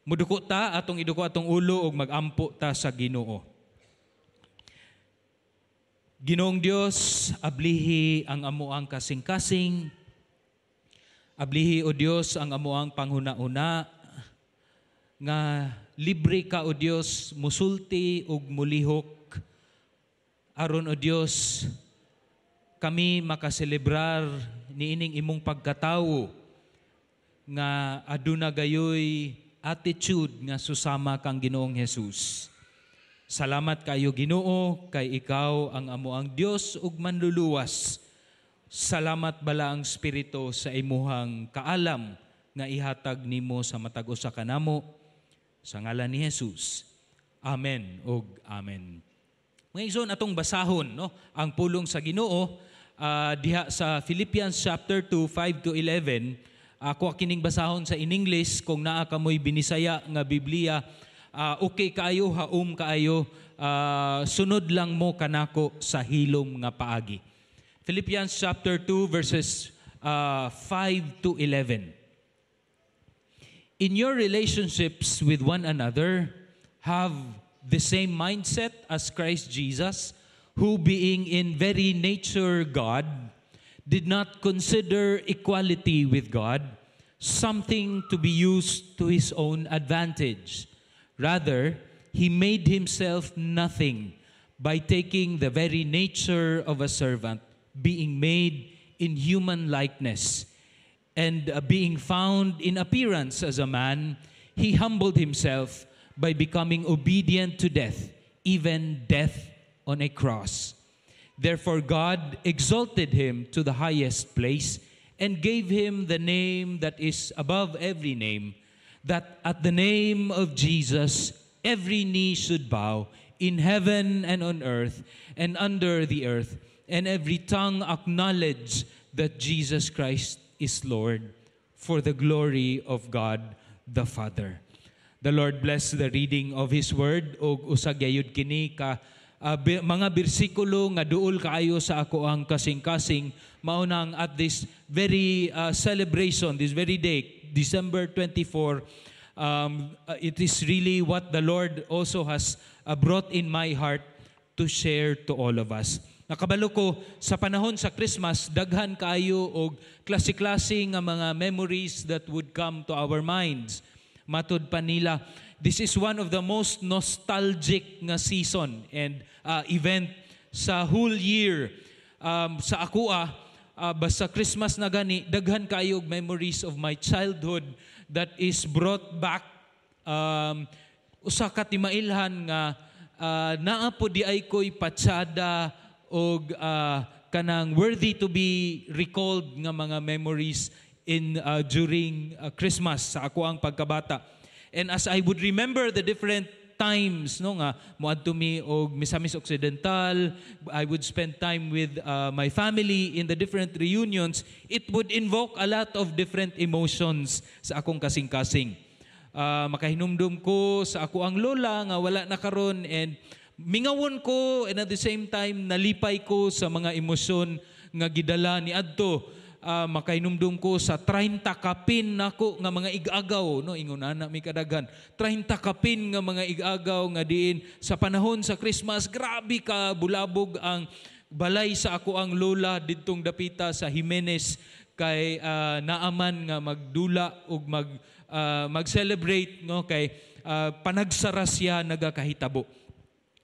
Muduko ta, atong iduko atong ulo ug magampo ta sa Ginoo. Ginoong Dios, ablihi ang amuang kasing-kasing. Ablihi, O Dios, ang amuang panghuna-una nga libre ka, O Dios, musulti ug mulihok aron, O Dios, kami makaselebrar niining imong pagkatawo nga aduna gayoy attitude nga susama kang Ginoong Jesus. Salamat kayo, Ginoo, kay ikaw ang amuang Dios ug manluluwas. Salamat, Balaang Espiritu, sa imuhang kaalam nga ihatag nimo sa matag usa kanamo sa ngalan ni Jesus. Amen ug amen. Mga igsoon, atong basahon, no, ang pulong sa Ginoo diha sa Philippians chapter 2 5 to 11. Ako kining basahon sa in English. Kung naa kamoy Binisaya nga Biblia, okay kaayo, haom kaayo, sunod lang mo kanako sa hilom nga paagi. Philippians chapter 2 verses 5 to 11. In your relationships with one another, have the same mindset as Christ Jesus, who, being in very nature God, did not consider equality with God something to be used to his own advantage. Rather, he made himself nothing by taking the very nature of a servant, being made in human likeness, and being found in appearance as a man, he humbled himself by becoming obedient to death, even death on a cross. Therefore, God exalted him to the highest place and gave him the name that is above every name, that at the name of Jesus every knee should bow in heaven and on earth and under the earth, and every tongue acknowledge that Jesus Christ is Lord, for the glory of God the Father. The Lord bless the reading of His Word ug usa gayud kini ka mga bersikulo nga duol kaayo sa akoang kasing-kasing, mao nang at this very celebration, this very day, December 24, it is really what the Lord also has brought in my heart to share to all of us. Nakabalo ko sa panahon sa Christmas, daghan kaayo og klase-klase nga mga memories that would come to our minds. Matud pa nila, this is one of the most nostalgic nga season and event sa whole year. Sa akoa, basta Christmas na gani, daghan kaayo og memories of my childhood that is brought back. Usa ka timailhan nga naa po diay ko'y patsada og kanang worthy to be recalled nga mga memories in during Christmas sa akoang pagkabata. And as I would remember the different times, no, nga moadto mi og Misamis Occidental, I would spend time with my family in the different reunions. It would invoke a lot of different emotions sa akong kasing-kasing. Makahinumdum ko sa akoang lola nga wala na karon and mingawon ko, and at the same time nalipay ko sa mga emosyon nga gidala ni adto. Makahinumdum ko sa 30 kapin nako nga mga igagaw, no, ingon ana mi kadaghan, 30 kapin nga mga igagaw nga diin sa panahon sa Christmas grabe ka bulabog ang balay sa akoang lola didtong dapita sa Jimenez kay naaman nga magdula ug mag-celebrate, no, kay panagsara siya nagakahitabo.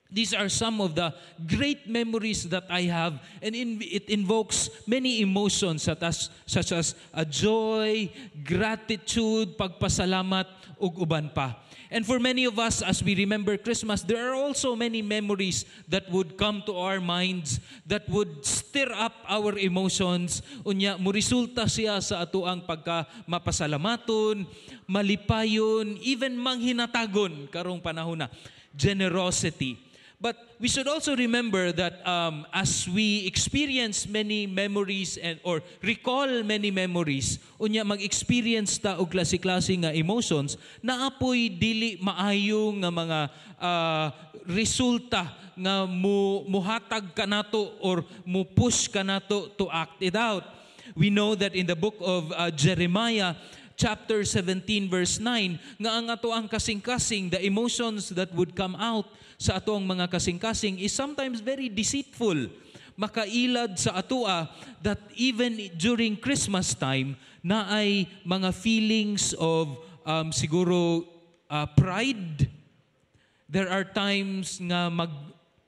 These are some of the great memories that I have, and it invokes many emotions such as a joy, gratitude, pagpasalamat, ug uban pa. And for many of us, as we remember Christmas, there are also many memories that would come to our minds that would stir up our emotions. Unya, muresulta siya sa atoang pagka mapasalamaton, malipayon, even manghinatagon karong panahon na. Generosity. But we should also remember that as we experience many memories and or recall many memories, unya mag-experience ta og klase-klase nga emotions, naapoy dili maayo nga mga resulta nga mu muhatag kanato or mu push kanato to act it out. We know that in the book of Jeremiah, chapter 17 verse 9 nga ang ato ang kasing-kasing, the emotions that would come out sa ato ang mga kasing-kasing is sometimes very deceitful. Makailad sa atoa that even during Christmas time naay mga feelings of siguro pride. There are times nga mag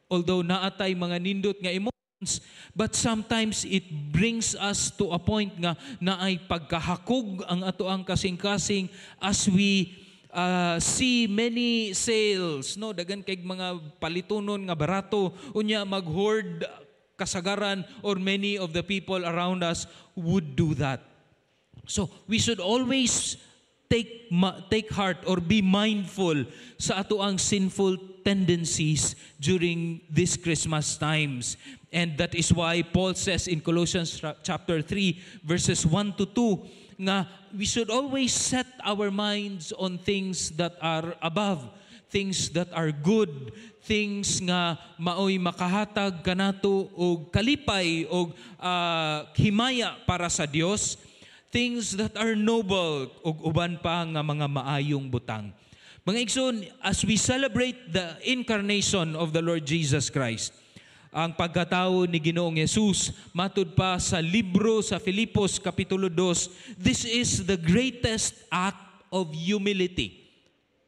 although naatay mga nindot nga emotions, but sometimes it brings us to a point nga naay pagkahakog ang ato ang kasing-kasing as we see many sales, no, dagan kay mga palitunon nga barato, unya mag-hoard kasagaran or many of the people around us would do that. So we should always take heart or be mindful sa ato ang sinful tendencies during this Christmas times. And that is why Paul says in Colossians chapter 3 verses 1 to 2 nga we should always set our minds on things that are above, things that are good, things nga maoy makahatag kanato og kalipay og himaya para sa Dios, things that are noble ug uban pa nga mga maayong butang. Mga igsoon, as we celebrate the incarnation of the Lord Jesus Christ, ang pagkatao ni Ginoong Yesus, matud pa sa libro sa Filipos kapitulo 2, this is the greatest act of humility.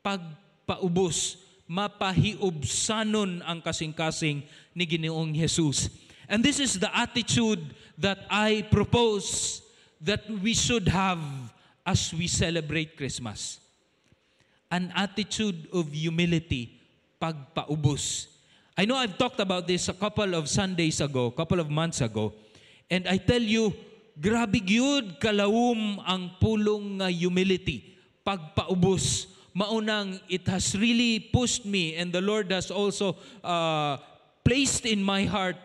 Pagpaubos, mapahiubsanon ang kasing-kasing ni Ginoong Jesus. And this is the attitude that I propose that we should have as we celebrate Christmas. An attitude of humility, pagpaubos. I know I've talked about this a couple of Sundays ago, couple of months ago, and I tell you, grabe gyud kalawom ang pulong nga humility, pagpaubos. Maunang it has really pushed me and the Lord has also placed in my heart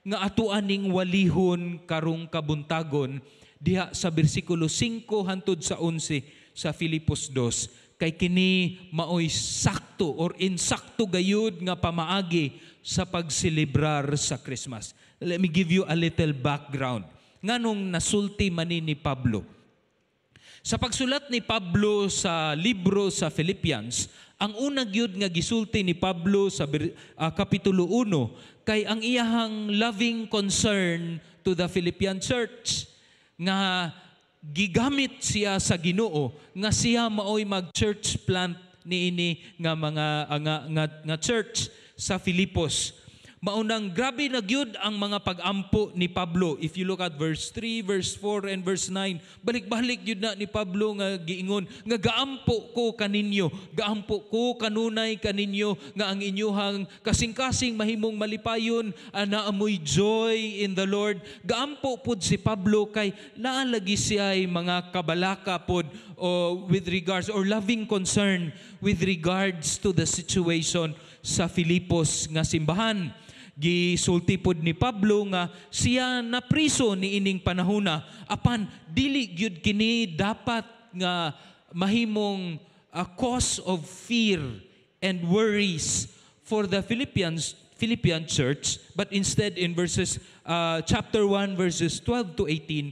nga ato aning walihon karong kabuntagon diha sa bersikulo 5 hantod sa 11 sa Filipos 2, kay kini maoy sakto or insakto gayud nga pamaagi sa pagselebrar sa Christmas. Let me give you a little background. Nganong nasulti man ni Pablo? Sa pagsulat ni Pablo sa libro sa Philippians, ang una gyud nga gisulti ni Pablo sa kapitulo 1 kay ang iyahang loving concern to the Philippian church nga gigamit siya sa Ginoo nga siya maoy mag-church plant niini nga mga nga church sa Filipos. Maunang grabe na gyud ang mga pag-ampo ni Pablo. If you look at verse 3, verse 4 and verse 9, balik-balik gyud na ni Pablo nga giingon nga gaampo ko kaninyo, gaampo ko kanunay kaninyo nga ang inyuhang kasing-kasing mahimong malipayon, ana amoy joy in the Lord. Gaampo pud si Pablo kay naalagi siya ay mga kabalaka pod o with regards or loving concern with regards to the situation sa Filipos nga simbahan. Gisulti pod ni Pablo nga siya napriso ni ining panahona, apan dili gyud kini dapat nga mahimong a cause of fear and worries for the Philippian church, but instead in verses chapter 1 verses 12 to 18,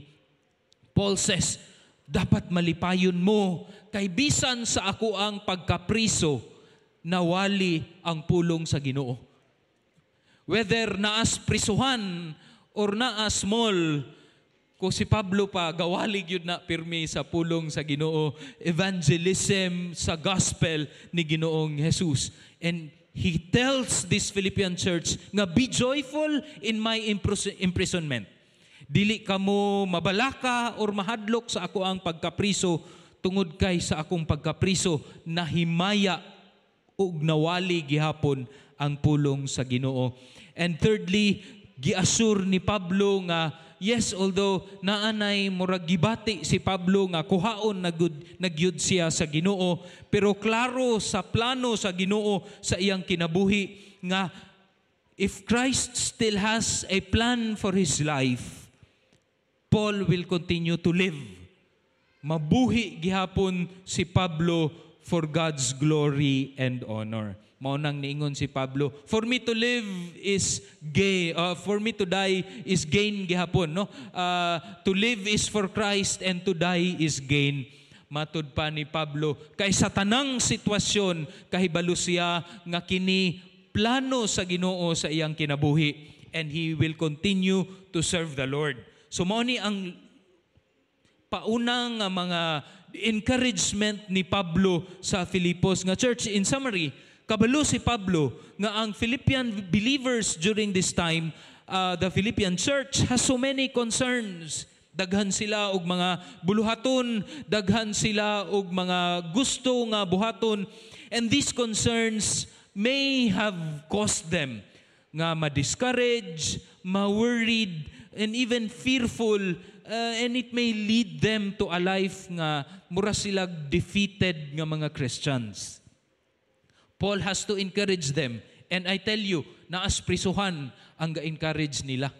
Paul says, dapat malipayon mo kay bisan sa ako ang pagkapriso, nawali ang pulong sa Ginoo. Whether naas prisuhan or naas mall, ko si Pablo pa gawali gyud na pirmi sa pulong sa Ginoo, evangelism sa gospel ni Ginoong Jesus. And he tells this Philippian church nga be joyful in my imprisonment. Dili kamo mabalaka or mahadlok sa ako ang pagkapriso tungod kay sa akong pagkapriso nahimaya ug nawali gihapon ang pulong sa Ginoo. And thirdly, giasur ni Pablo nga yes, although naanay murag gibati si Pablo nga kuhaon nagyud siya sa Ginoo, pero klaro sa plano sa Ginoo sa iyang kinabuhi nga if Christ still has a plan for his life, Paul will continue to live. Mabuhi gihapon si Pablo for God's glory and honor. Mao nang niingon si Pablo, for me to live is gay, for me to die is gain gihapon, no? To live is for Christ and to die is gain. Matud pa ni Pablo, kay sa tanang sitwasyon kahibalo siya nga kini plano sa Ginoo sa iyang kinabuhi and he will continue to serve the Lord. So mao ni ang paunang nga mga encouragement ni Pablo sa Filipos nga church. In summary, kabalo si Pablo nga ang Philippian believers during this time, the Philippian church has so many concerns. Daghan sila og mga buluhaton, daghan sila og mga gusto nga buhaton, and these concerns may have caused them nga ma-discourage, ma-worried, and even fearful, and it may lead them to a life nga mura sila defeated nga mga Christians. Paul has to encourage them. And I tell you, naa sa prisuhan ang ga-encourage nila.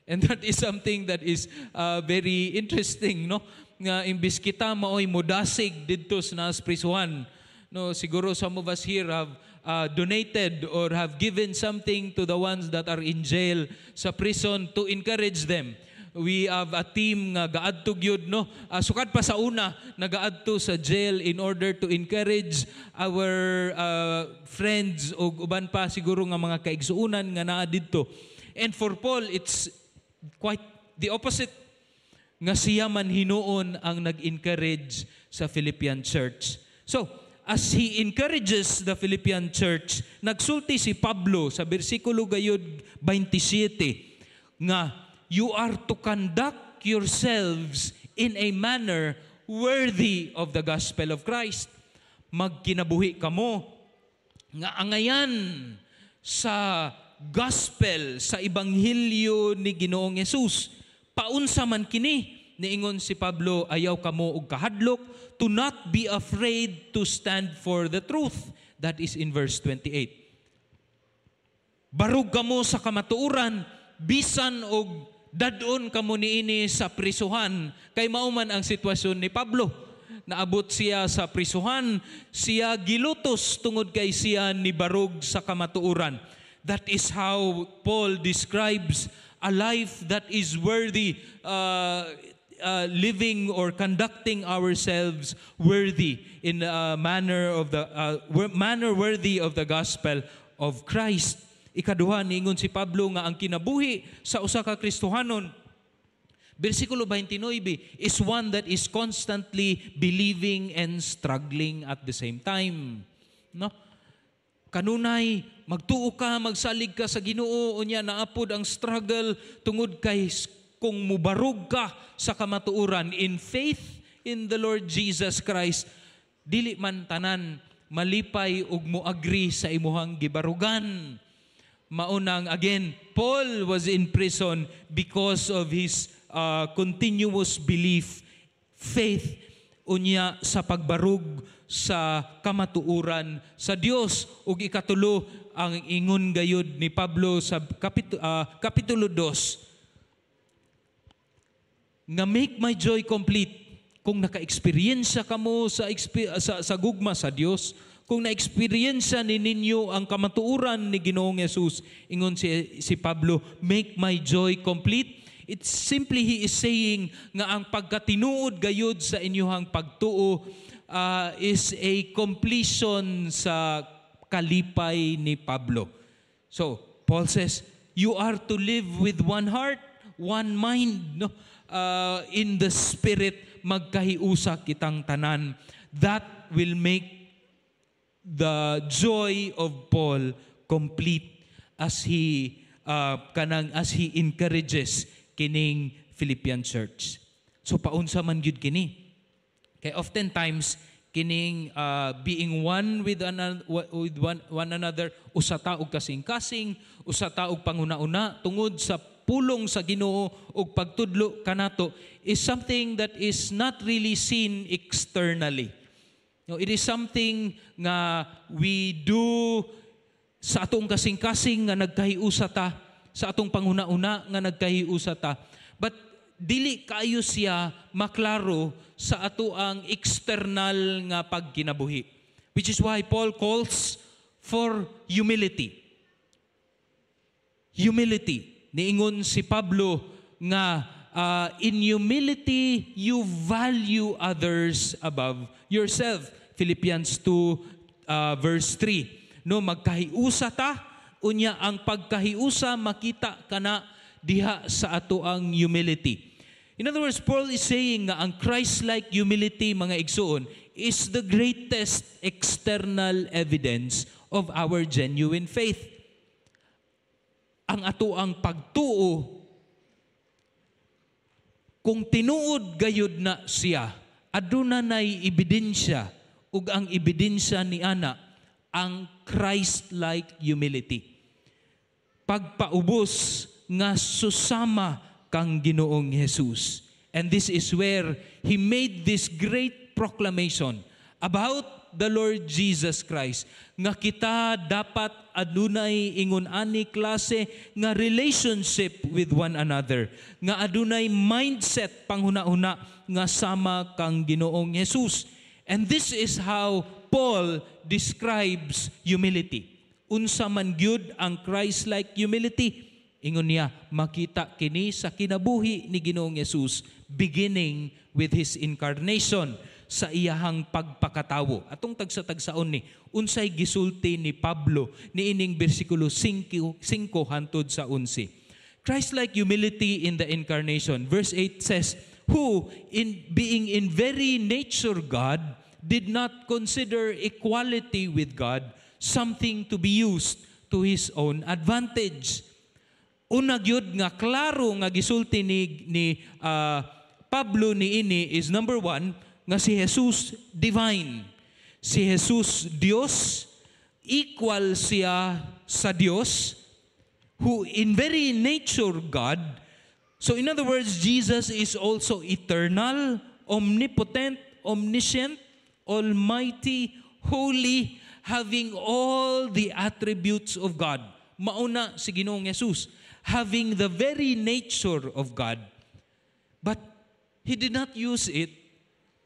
And that is something that is very interesting, no? Nga imbis kita maoy mudasig didto sa naa sa prisuhan. No, siguro some of us here have donated or have given something to the ones that are in jail sa prison to encourage them. We have a team nga gaadto gyud, no, sukad pa sa una nagaadto sa jail in order to encourage our friends ug uban pa siguro nga mga kaigsuonan nga naa didto. And for Paul, it's quite the opposite, nga siya man hinuon ang nag-encourage sa Philippian church. So, as he encourages the Philippian church, nagsulti si Pablo sa bersikulo gayud 27 nga you are to conduct yourselves in a manner worthy of the gospel of Christ. Magkinabuhi kamo nga angayan sa gospel, sa ebanghelyo ni Ginoong Hesus. Paunsa man kini? Niingon si Pablo, ayaw kamo og kahadlok, to not be afraid to stand for the truth. That is in verse 28. Barug kamo sa kamatuoran bisan og dadon kamo niini sa prisuhan, kay mao man ang sitwasyon ni Pablo. Naabot siya sa prisuhan, siya gilutos tungod kay siya nibarog sa kamatuoran. That is how Paul describes a life that is worthy, living or conducting ourselves worthy in a manner of the manner worthy of the gospel of Christ. Ikaduha, niingon si Pablo nga ang kinabuhi sa usa ka Kristohanon, bersikulo 29, is one that is constantly believing and struggling at the same time. No? Kanunay magtuo ka, magsalig ka sa Ginoo, unya naa pod ang struggle tungod kay kung mubarog ka sa kamatuoran in faith in the Lord Jesus Christ, dili man tanan malipay ug mo-agree sa imuhang gibarugan. Maunang again, Paul was in prison because of his continuous belief, faith, unya sa pagbarug sa kamatuoran sa Dios. Ug ikatulo, ang ingon gayud ni Pablo sa kapitulo 2 nga make my joy complete. Kung naka-experience kamo sa gugma sa Dios, kung na-experience ni ninyo ang kamatuoran ni Ginoong Hesus, ingon si Pablo, "Make my joy complete." It's simply he is saying nga ang pagkatinuod gayud sa inyuhang pagtuo is a completion sa kalipay ni Pablo. So, Paul says, you are to live with one heart, one mind, no? In the spirit, magkahiusa kitang tanan. That will make the joy of Paul complete as he kanang as he encourages kining Philippian church. So paunsa man gyud kini? Kay oftentimes kining being one with one another, usa ta og kasing-kasing, usa ta og panguna-una tungod sa pulong sa Ginoo ug pagtudlo kanato is something that is not really seen externally. No, it is something nga we do sa atong kasing-kasing nga nagkahiusa ta, sa atong panghuna-una nga nagkahiusa ta. But dili kaayo siya maklaro sa ato ang external nga pagkinabuhi. Which is why Paul calls for humility. Humility. Niingon si Pablo nga in humility you value others above yourself. Philippians 2 verse 3. No, magkahiusa ta, unya ang pagkahiusa makita kana diha sa ato ang humility. In other words, Paul is saying nga ang Christ-like humility, mga igsuon, is the greatest external evidence of our genuine faith. Ang ato ang pagtuo, kung tinuod gayud na siya, aduna nay ebidensya, ug ang ebidensya ni ana ang Christ-like humility. Pagpaubos nga susama kang Ginoong Jesus. And this is where he made this great proclamation about the Lord Jesus Christ nga kita dapat adunay ingon ani klase nga relationship with one another, nga adunay mindset, panghuna-huna nga sama kang Ginoong Jesus. And this is how Paul describes humility. Unsa man gyud ang Christ-like humility? Ingon niya, makita kini sa kinabuhi ni Ginoong Jesus, beginning with his incarnation, sa iyahang pagpakatawo. Atong tagsa-tagsaon ni unsay gisulti ni Pablo niining bersikulo 5, 5 hantod sa 11. Christ-like humility in the incarnation. Verse 8 says, "Who in being in very nature God, did not consider equality with God something to be used to his own advantage." Una gyud nga klaro nga gisulti ni Pablo niini is number one, nga si Jesus divine. Si Jesus Dios, equal siya sa Dios, who in very nature God. So in other words, Jesus is also eternal, omnipotent, omniscient, almighty, holy, having all the attributes of God. Mauna si Ginoong Jesus, having the very nature of God. But he did not use it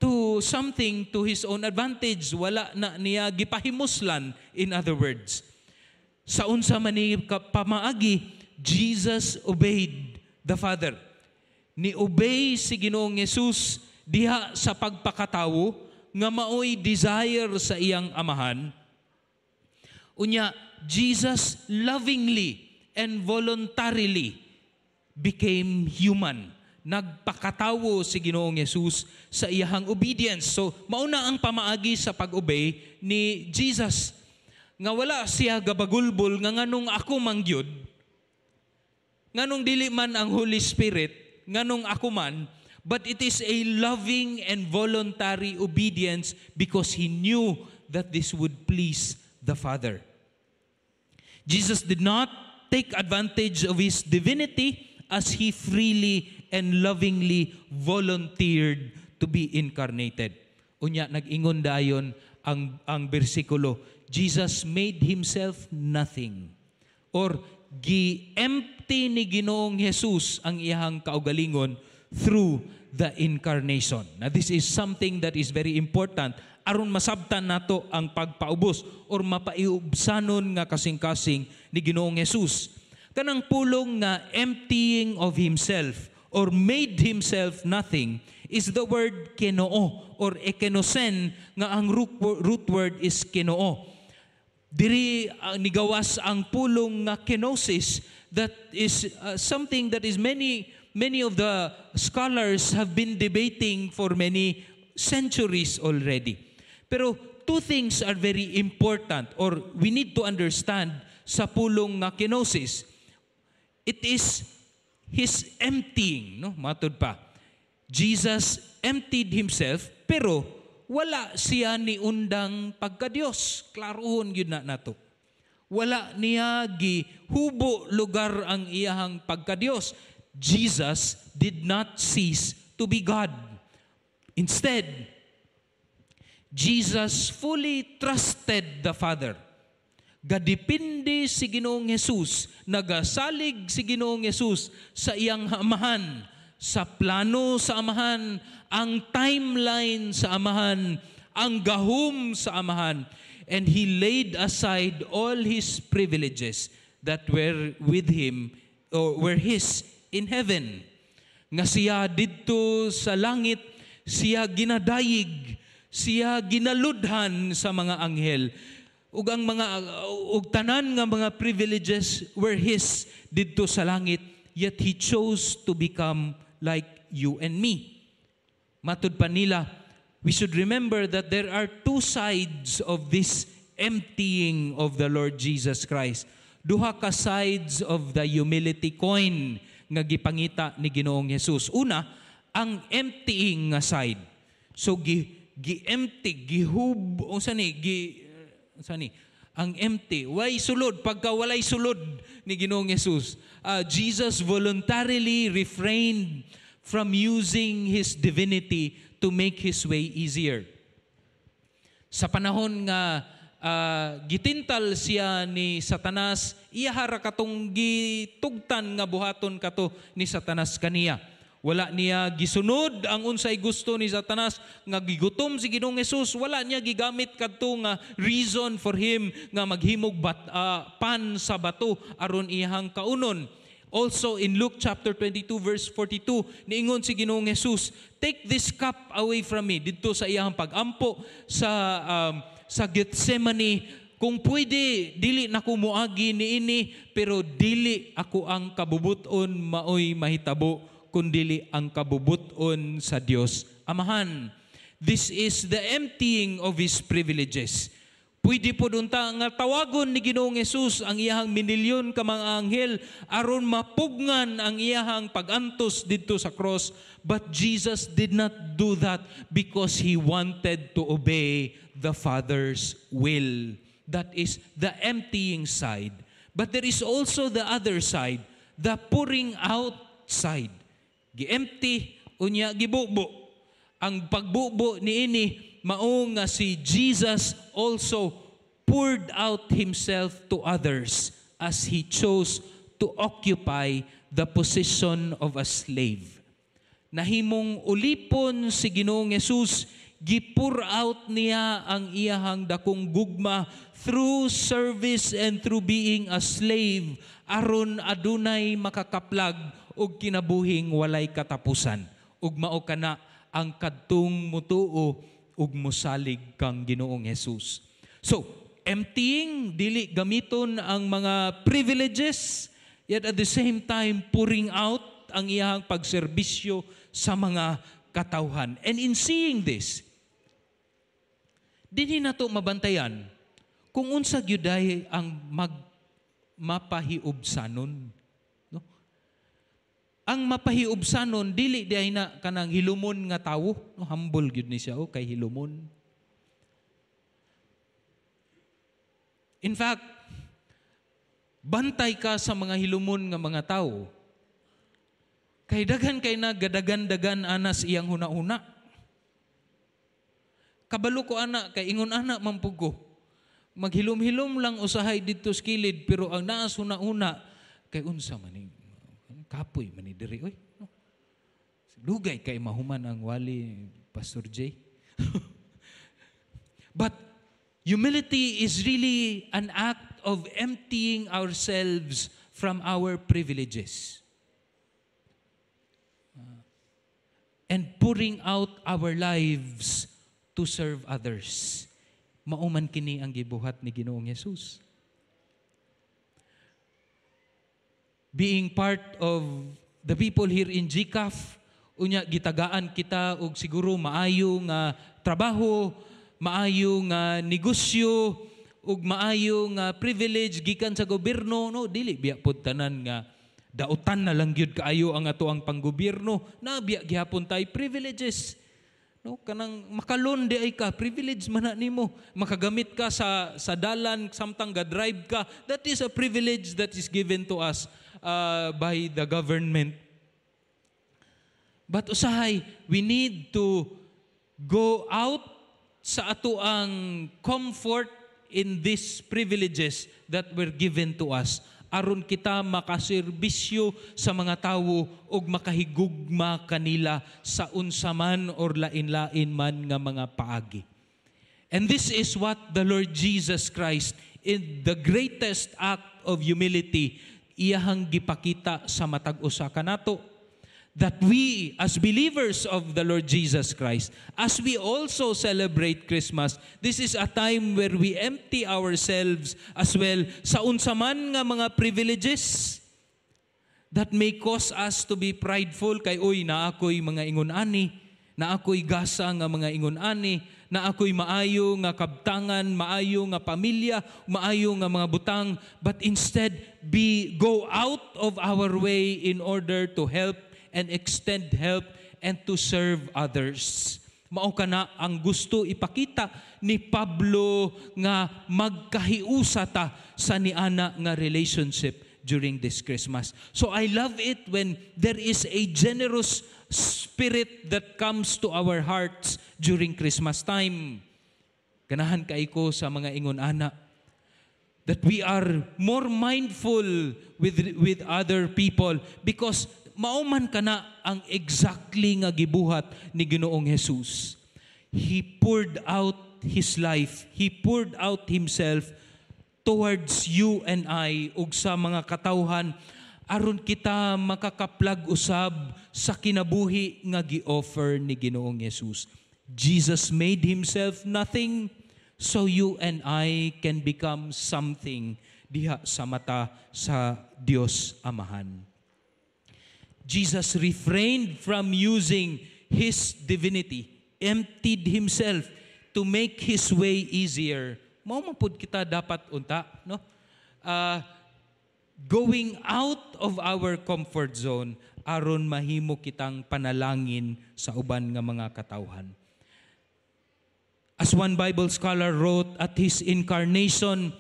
to something to his own advantage. Wala na niya gipahimuslan, in other words. Sa unsa man ni pamaagi, Jesus obeyed the Father. Ni-obey si Ginoong Jesus diha sa pagpakatawo nga maoy desire sa iyang Amahan. Unya, Jesus lovingly and voluntarily became human. Nagpakatawo si Ginoong Jesus sa iyahang obedience. So, mauna ang pamaagi sa pag-obey ni Jesus. Nga wala siya gabagulbol nga nganong ako man gyud, nganong dili man ang Holy Spirit, nganong ako man, but it is a loving and voluntary obedience because he knew that this would please the Father. Jesus did not take advantage of his divinity as he freely and lovingly volunteered to be incarnated. Unya nag-ingon dayon ang bersikulo, Jesus made himself nothing. Or gi-empty ni Ginoong Jesus ang iyahang kaugalingon through the incarnation. Now, this is something that is very important aron masabtan nato ang pagpaubos or mapaiubsanon nga kasing-kasing ni Ginoong Jesus. Kanang pulong nga emptying of himself or made himself nothing is the word kenoo or ekenosen, nga ang root word is kenoo. Diri nigawas ang pulong nga kenosis, that is something that is many many of the scholars have been debating for many centuries already. Pero two things are very important or we need to understand sa pulong nga kenosis. It is his emptying, no? Matud pa. Jesus emptied himself, pero wala siya ni undang pagka-Dios. Klarohon gyud na nato. Wala niya gihubo lugar ang iyahang pagka-Dios. Jesus did not cease to be God. Instead, Jesus fully trusted the Father. Gadepende si Ginoong Jesus, nagasalig si Ginoong Jesus sa iyang Amahan, sa plano sa Amahan, ang timeline sa Amahan, ang gahom sa Amahan. And he laid aside all his privileges that were with him or were his in heaven. Nga siya didto sa langit, siya ginadayig, siya ginaludhan sa mga anghel. Ug ang mga ug tanan nga mga privileges were his didto sa langit, yet he chose to become like you and me. Matud pa nila, we should remember that there are two sides of this emptying of the Lord Jesus Christ. Duha ka sides of the humility coin nga gipangita ni Ginoong Jesus. Una, ang emptying nga side. So gi gi-empty, gihub, unsa ni, gi unsa ni? Ang empty, way sulod, pagka walay sulod ni Ginoong Jesus. Jesus voluntarily refrained from using his divinity to make his way easier. Sa panahon nga gitintal siya ni Satanas, iya ra katong gitugtan nga buhaton kato ni Satanas kaniya. Wala niya gisunod ang unsay gusto ni Satanas nga gigutom si Ginoong Hesus. Wala niya gigamit kadto nga reason for him nga maghimog pan sa bato aron iyang kaunon. Also in Luke chapter 22 verse 42, niingon si Ginoong Hesus, "Take this cup away from me." Didto sa iyang pagampo sa Gethsemane, "Kung pwede, dili na ko moagi niini, pero dili ako ang kabubuton maoy mahitabo, kundili ang kabubuton sa Dios Amahan." This is the emptying of his privileges. Pwede pod unta nga tawagon ni Ginoong Hesus ang iyahang minilyon ka mga anghel aron mapugngan ang iyahang pagantos didto sa cross. But Jesus did not do that because he wanted to obey the Father's will. That is the emptying side. But there is also the other side, the pouring out side. Gi-empty, unya gibubo. Ang pagbubo niini mao nga si Jesus also poured out himself to others as he chose to occupy the position of a slave. Nahimong ulipon si Ginoong Hesus, gi-pour out niya ang iyahang dakong gugma through service and through being a slave aron adunay makakaplag og kinabuhing walay katapusan. Ug mao kana ang kadtong mutuo ug mosalig kang Ginoong Hesus. So, emptying, dili gamiton ang mga privileges, yet at the same time pouring out ang iyang pagserbisyo sa mga katawhan. And in seeing this, dinhi nato mabantayan kung unsa gyud ay ang mag mapahiubsanon. No? Ang mapahiubsanon, dili diay na kanang hilumon nga tawo, no? Humble gyud ni siya, oh, kay hilumon. In fact, bantay ka sa mga hilumon nga mga tawo. Kay daghan kay na gadagan-dagan anas iyang huna-huna. Kabalo ko ana, kay ingon ana mampugo. Maghilom-hilom lang usahay didto sa kilid, pero ang naas huna-huna kay unsa man ni kapoy man ni diri oy. No? Dugay kay mahuman ang wali, Pastor J. But humility is really an act of emptying ourselves from our privileges and pouring out our lives to serve others. Mao man kini ang gibuhat ni Ginoong Hesus. Being part of the people here in GCAF, unya gitagaan kita og siguro maayo nga trabaho, maayo nga negosyo, ug maayo nga privilege gikan sa gobyerno, no, dili biya pod tanan nga dautan na lang gyud kaayo ang ato ang panggobyerno, na biya gihapon tay privileges. No, kanang makalon di ay ka, privilege man na nimo. Makagamit ka sa dalan samtang ga-drive ka. That is a privilege that is given to us by the government. But usahay, we need to go out sa ato ang comfort in these privileges that were given to us aron kita makaserbisyo sa mga tawo ug makahigugma kanila sa unsa man or lain-lain man nga mga paagi. And this is what the Lord Jesus Christ, in the greatest act of humility, iyahang gipakita sa matag usa kanato. That we, as believers of the Lord Jesus Christ, as we also celebrate Christmas, this is a time where we empty ourselves as well sa unsa man nga mga privileges that may cause us to be prideful kay, "Uy, naa ako'y mga ingon ani, naa ako'y gasa nga mga ingon ani, naa ako'y maayo nga kabtangan, maayo nga pamilya, maayo nga mga butang," but instead be go out of our way in order to help and extend help and to serve others. Mao kana ang gusto ipakita ni Pablo nga magkahiusa ta sa niana nga relationship during this Christmas. So I love it when there is a generous spirit that comes to our hearts during Christmas time. Ganahan kay ko sa mga ingon ana that we are more mindful with other people because mao man kana ang exactly nga gibuhat ni Ginoong Jesus. He poured out his life. He poured out himself towards you and I ug sa mga katawhan aron kita makakaplag usab sa kinabuhi nga gi-offer ni Ginoong Jesus. Jesus made himself nothing so you and I can become something diha sa mata sa Dios Amahan. Jesus refrained from using his divinity, emptied himself to make his way easier. Mao man pud kita dapat unta, no? Going out of our comfort zone aron mahimo kitang panalangin sa uban nga mga katawhan. As one Bible scholar wrote, at his incarnation,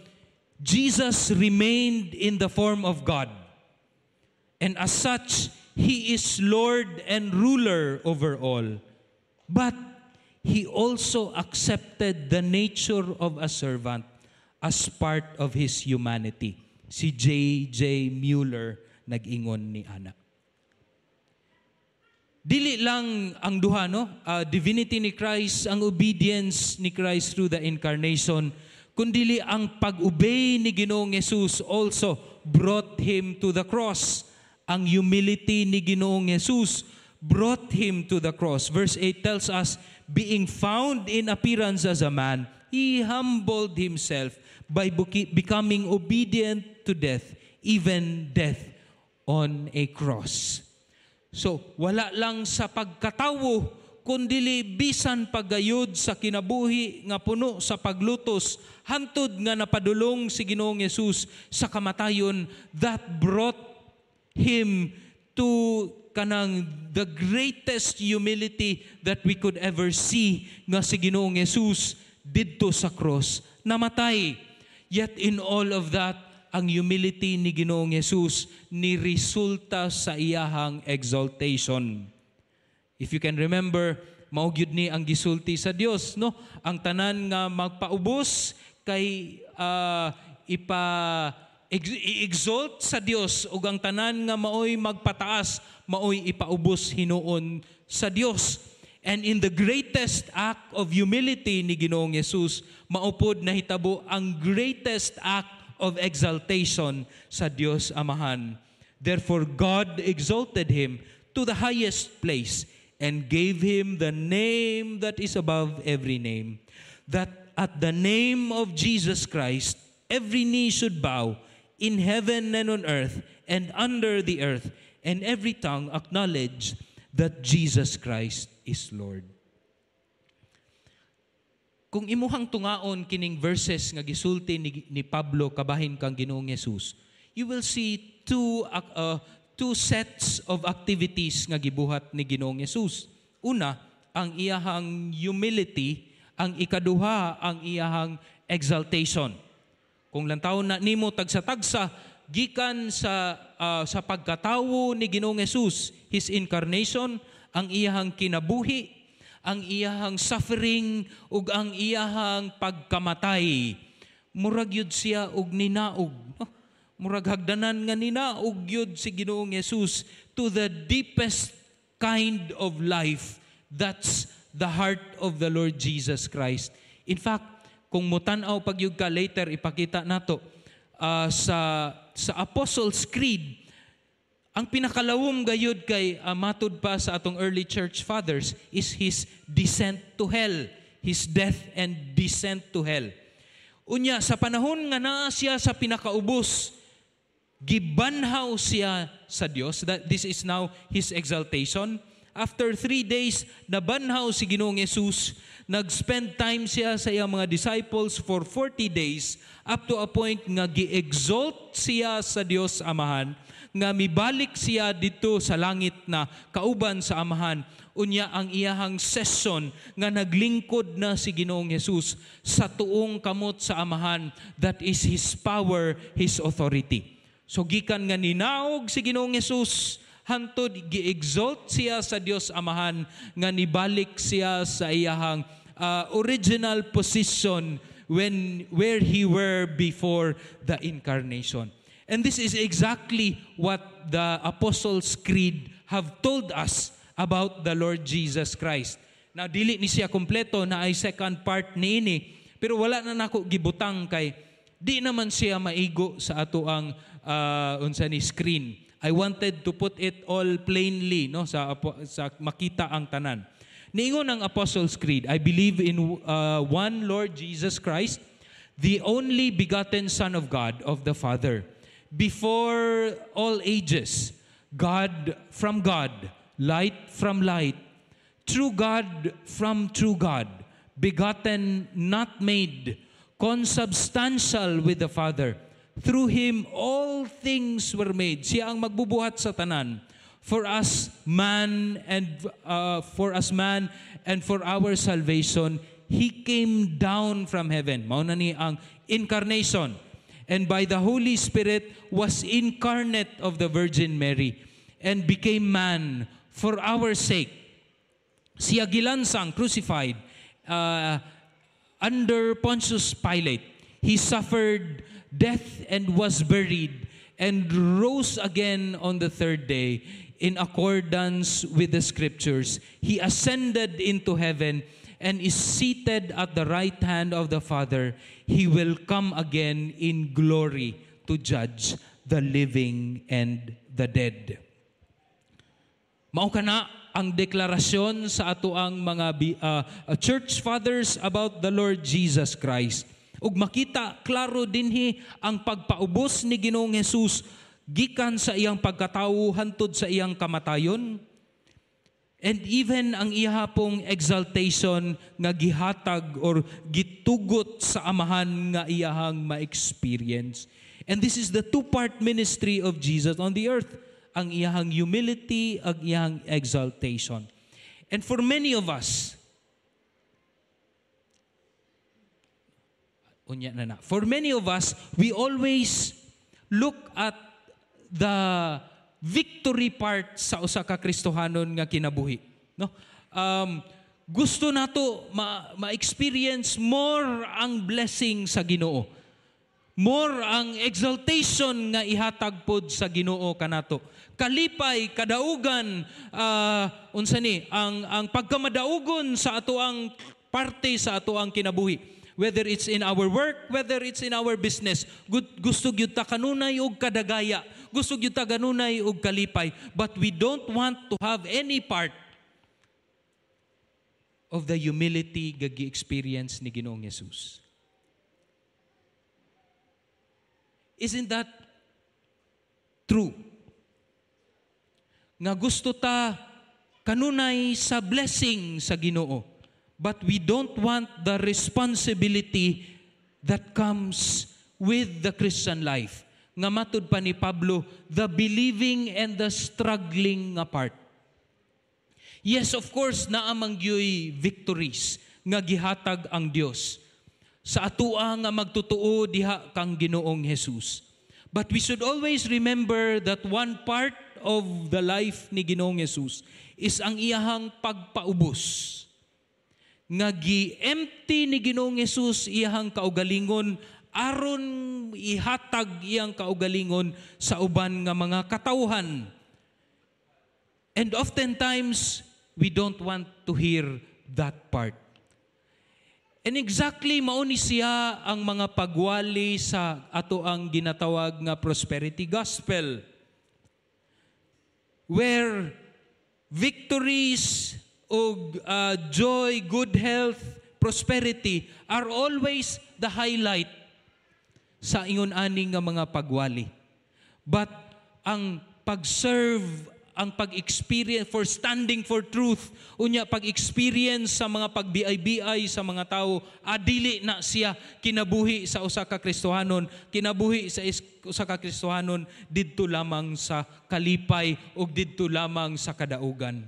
Jesus remained in the form of God. And as such, he is Lord and ruler over all. But he also accepted the nature of a servant as part of his humanity. Si J.J. Mueller nag-ingon ni ana. Dili lang ang duha, no? Divinity ni Christ, ang obedience ni Christ through the incarnation, kundili ang pag-obey ni Ginoong Jesus also brought him to the cross. Ang humility ni Ginoong Jesus brought him to the cross. Verse 8 tells us, "Being found in appearance as a man, he humbled himself by becoming obedient to death, even death on a cross." So, wala lang sa pagkatawo, kundili bisan pagayod sa kinabuhi nga puno sa paglutos, hantod nga napadulong si Ginoong Jesus sa kamatayon that brought him to kanang the greatest humility that we could ever see, nga si Ginoong Jesus didto sa cross namatay. Yet in all of that, ang humility ni Ginoong Jesus ni resulta sa iyahang exaltation. If you can remember, mao gyud ni ang gisulti sa Dios, no? Ang tanan nga magpaubos kay ipa i-exalt sa Dios ug ang tanan nga maoy magpataas maoy ipaubos hinuon sa Dios. And in the greatest act of humility ni Ginoong Jesus, mao pod nahitabo ang greatest act of exaltation sa Dios Amahan. "Therefore God exalted him to the highest place and gave him the name that is above every name, that at the name of Jesus Christ every knee should bow in heaven and on earth and under the earth, and every tongue acknowledge that Jesus Christ is Lord." Kung imuhang tungaon kining verses nga gisulti ni Pablo kabahin kang Ginoong Jesus, you will see two sets of activities nga gibuhat ni Ginoong Jesus. Una, ang iyahang humility, ang ikaduha, ang iyahang exaltation. Kung lantawon na nimo tagsa-tagsa gikan sa pagkatawo ni Ginoong Jesus, his incarnation, ang iyahang kinabuhi, ang iyahang suffering ug ang iyahang pagkamatay. Murag yud siya og ninaog. No? Murag hagdanan nga ninaog yud si Ginoong Jesus to the deepest kind of life. That's the heart of the Lord Jesus Christ. In fact, kung mutan-aw pagyud ka later, ipakita nato sa Apostles' Creed, Ang pinakalawom gayud kay matud pa sa atong early church fathers is his descent to hell, his death and descent to hell. Unya sa panahon nga naa siya sa pinakaubos, gibanhaw siya sa Dios. That this is now his exaltation. After 3 days, nabanhaw si Ginoong Jesus. Nag-spend time siya sa iyang mga disciples for 40 days up to a point nga gi-exalt siya sa Dios Amahan, nga mibalik siya dito sa langit na kauban sa Amahan. Unya ang iyahang session nga naglingkod na si Ginoong Jesus sa tuong kamot sa Amahan, that is his power, his authority. So gikan nga ninaog si Ginoong Jesus hantod gi-exalt siya sa Dios Amahan, nga nibalik siya sa iyahang original position when where he were before the incarnation. And this is exactly what the Apostles' Creed have told us about the Lord Jesus Christ. Now, dili ni siya kompleto na ay second part niini, pero wala na nako gibutang kay di naman siya maigo sa ato ang unsa ni screen. I wanted to put it all plainly, no, sa makita ang tanan. Niingon ang Apostles' Creed, "I believe in one Lord Jesus Christ, the only begotten Son of God of the Father, before all ages, God from God, light from light, true God from true God, begotten, not made, consubstantial with the Father. Through Him all things were made." Siya ang magbubuhat sa tanan. For us man and for our salvation, He came down from heaven." Mao na ni ang incarnation. "And by the Holy Spirit was incarnate of the Virgin Mary and became man for our sake. Siya gilansang, crucified, under Pontius Pilate. He suffered death and was buried and rose again on the third day in accordance with the scriptures. He ascended into heaven and is seated at the right hand of the Father. He will come again in glory to judge the living and the dead." Mao kana ang deklarasyon sa ato ang mga church fathers about the Lord Jesus Christ. Ug makita klaro dinhi ang pagpaubos ni Ginoong Jesus gikan sa iyang pagkatawo hantod sa iyang kamatayon. And even ang iya pong exaltation nga gihatag or gitugot sa Amahan nga iyahang ma-experience. And this is the two-part ministry of Jesus on the earth. Ang iyahang humility, ang iyahang exaltation. And for many of us, unya na na. For many of us, we always look at the victory part sa usa ka Kristohanon nga kinabuhi, no? Gusto nato ma-experience more ang blessing sa Ginoo. More ang exaltation nga ihatag pod sa Ginoo kanato. Kalipay, kadaugan, unsa ni, ang pagkamadaugon sa ato ang parte sa ato ang kinabuhi. Whether it's in our work, whether it's in our business, gusto gyud ta kanunay og kadagaya, gusto gyud ta kanunay og kalipay, but we don't want to have any part of the humility nga gi-experience ni Ginoong Jesus. Isn't that true? Nga gusto ta kanunay sa blessing sa Ginoo, but we don't want the responsibility that comes with the Christian life. Nga matud pa ni Pablo, the believing and the struggling nga part. Yes, of course, naa man gyoy victories nga gihatag ang Dios sa atua nga magtutuo diha kang Ginoong Jesus. But we should always remember that one part of the life ni Ginoong Jesus is ang iyahang pagpaubos. Nga gi-empty ni Ginoong Jesus iyahang kaugalingon aron ihatag iyang kaugalingon sa uban nga mga katawhan. And oftentimes, we don't want to hear that part. And exactly mao ni siya ang mga pagwali sa ato ang ginatawag nga prosperity gospel. where victories og joy, good health, prosperity are always the highlight sa ingon ani nga mga pagwali. But ang pag-serve, ang pag-experience for standing for truth, unya pag-experience sa mga pagbiay-biay sa mga tao, adili na siya kinabuhi sa usa ka Kristohanon, kinabuhi sa usa ka Kristohanon didto lamang sa kalipay ug didto lamang sa kadaugan.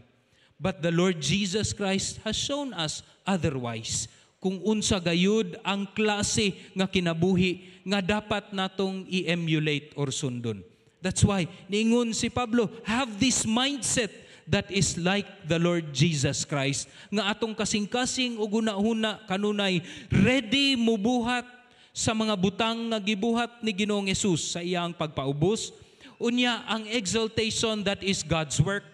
But the Lord Jesus Christ has shown us otherwise, kung unsa gayud ang klase nga kinabuhi nga dapat natong i-emulate or sundon. That's why niingon si Pablo, "Have this mindset that is like the Lord Jesus Christ," nga atong kasing-kasing ug hunahuna kanunay ready mubuhat sa mga butang nga gibuhat ni Ginoong Hesus sa iyang pagpaubos, unya ang exaltation that is God's work.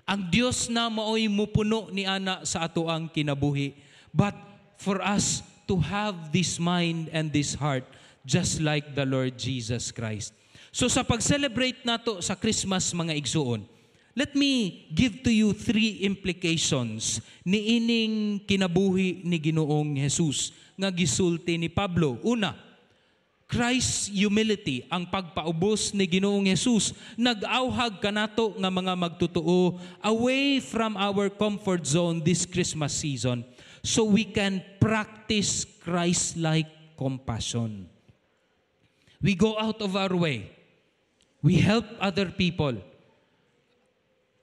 Ang Dios na maoy mupuno ni ana sa atoang kinabuhi. But for us to have this mind and this heart just like the Lord Jesus Christ. So sa pag-celebrate nato sa Christmas, mga igsuon, let me give to you three implications niining kinabuhi ni Ginoong Jesus nga gisulti ni Pablo. Una, Christ's humility, ang pagpaubos ni Ginoong Jesus, nag-awhag kanato nga mga magtotoo away from our comfort zone this Christmas season so we can practice Christ-like compassion. We go out of our way. We help other people.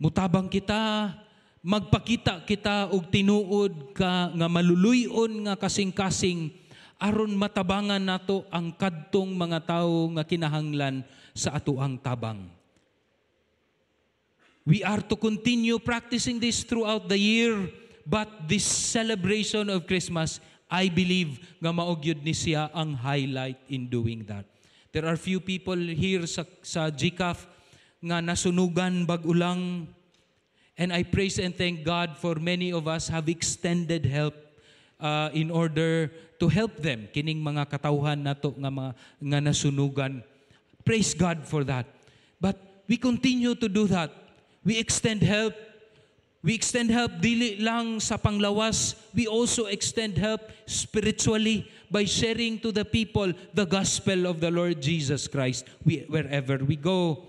Mutabang kita, magpakita kita og tinuod ka nga maluluy-on nga kasing-kasing aron matabangan nato ang kadtong mga tawo nga kinahanglan sa atoang tabang. We are to continue practicing this throughout the year, but this celebration of Christmas, I believe nga mao gyud ni siya ang highlight in doing that. There are few people here sa GCAF nga nasunugan bag-o lang. And I praise and thank God for many of us have extended help in order to help them kining mga katawhan nato nga mga nga nasunugan. Praise God for that. But we continue to do that. We extend help. We extend help dili lang sa panglawas, we also extend help spiritually by sharing to the people the gospel of the Lord Jesus Christ wherever we go.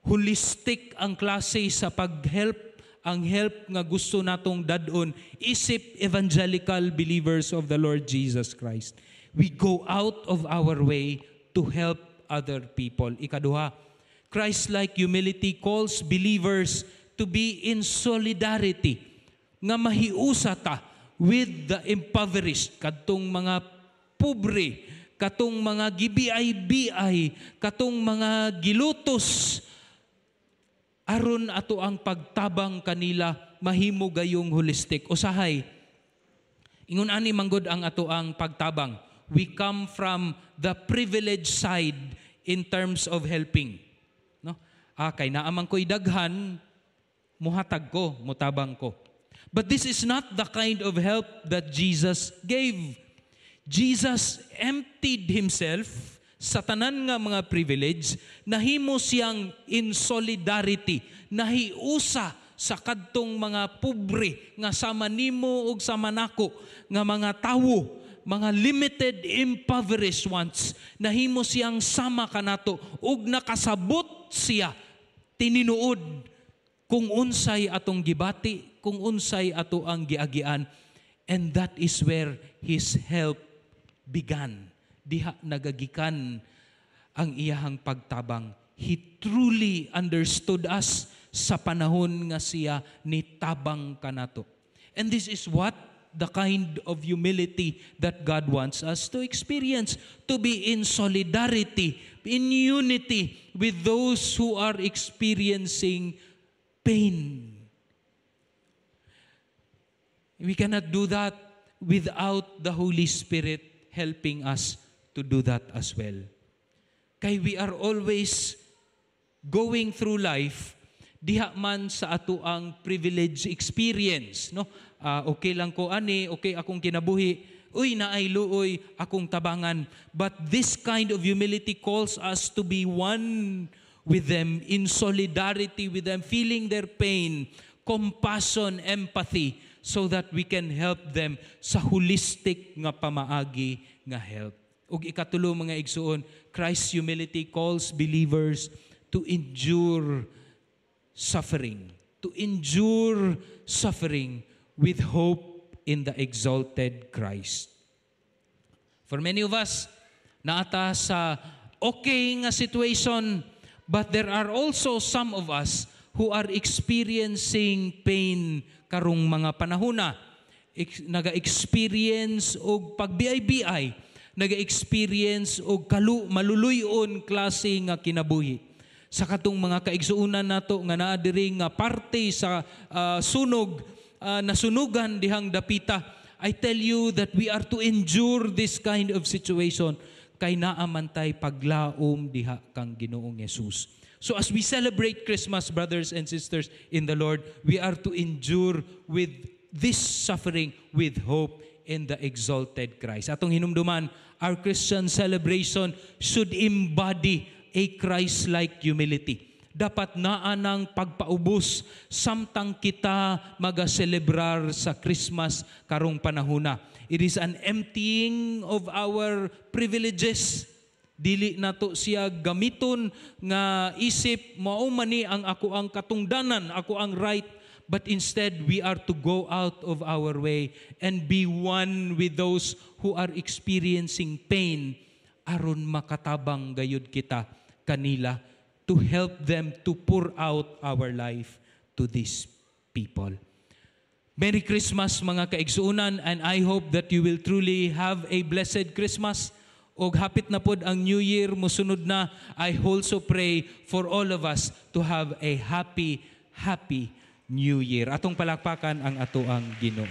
Holistic ang klase sa pag-help, ang help nga gusto natong dadon isip evangelical believers of the Lord Jesus Christ. We go out of our way to help other people. Ikaduha, Christ-like humility calls believers to be in solidarity, nga mahiusa ta with the impoverished, kadtong mga pobre, katong mga gibiay-biay, katong mga gilutos, aron ato ang pagtabang kanila mahimo gayong holistic. Usahay, ingon ani manggod ang ato ang pagtabang. We come from the privileged side in terms of helping. No? Ah, kay naa man ko'y daghan, muhatag ko, mutabang ko. But this is not the kind of help that Jesus gave. Jesus emptied himself sa tanan nga mga privilege, nahimo siyang in solidarity, nahiusa sa kadtong mga pobre nga sama nimo ug sama nako nga mga tawo, mga limited, impoverished ones. Nahimo siyang sama kanato ug nakasabot siya tininuod kung unsay atong gibati, kung unsay ato ang giagian. And that is where his help began. Diha nagagikan ang iyahang pagtabang. He truly understood us sa panahon nga siya nitabang kanato. And this is what the kind of humility that God wants us to experience, to be in solidarity, in unity with those who are experiencing pain. We cannot do that without the Holy Spirit helping us to do that as well. Kay we are always going through life diha man sa ato ang privilege experience, no? Ah, okay lang ko ani, okay akong kinabuhi, uy, naay luoy, akong tabangan. But this kind of humility calls us to be one with them, in solidarity with them, feeling their pain, compassion, empathy, so that we can help them sa holistic nga pamaagi nga help. Ug ikatulo, mga igsuon, Christ's humility calls believers to endure suffering, to endure suffering with hope in the exalted Christ. For many of us, naa ta sa okay nga situation, but there are also some of us who are experiencing pain karong mga panahona. Naga-experience og pagbiay-biay, naga-experience og maluluy-on klase nga kinabuhi. Sa katong mga kaigsuonan nato nga naa diri nga parte sa sunog, nasunugan dihang dapita, I tell you that we are to endure this kind of situation kay naa man tay paglaom diha kang Ginoong Hesus. So as we celebrate Christmas, brothers and sisters in the Lord, we are to endure with this suffering with hope in the exalted Christ. Atong hinumduman, our Christian celebration should embody a Christ-like humility. Dapat naa nang pagpaubos samtang kita magaselebrar sa Christmas karong panahona. It is an emptying of our privileges. Dili nato siya gamiton nga isip mao man ni ang ako ang katungdanan, ako ang right, but instead we are to go out of our way and be one with those who are experiencing pain aron makatabang gayud kita kanila, to help them, to pour out our life to these people. Merry Christmas, mga kaigsuonan, and I hope that you will truly have a blessed Christmas. Og hapit na pod ang New Year, musunod na. I also pray for all of us to have a happy, happy New Year. Atong palakpakan ang atoang Ginoo.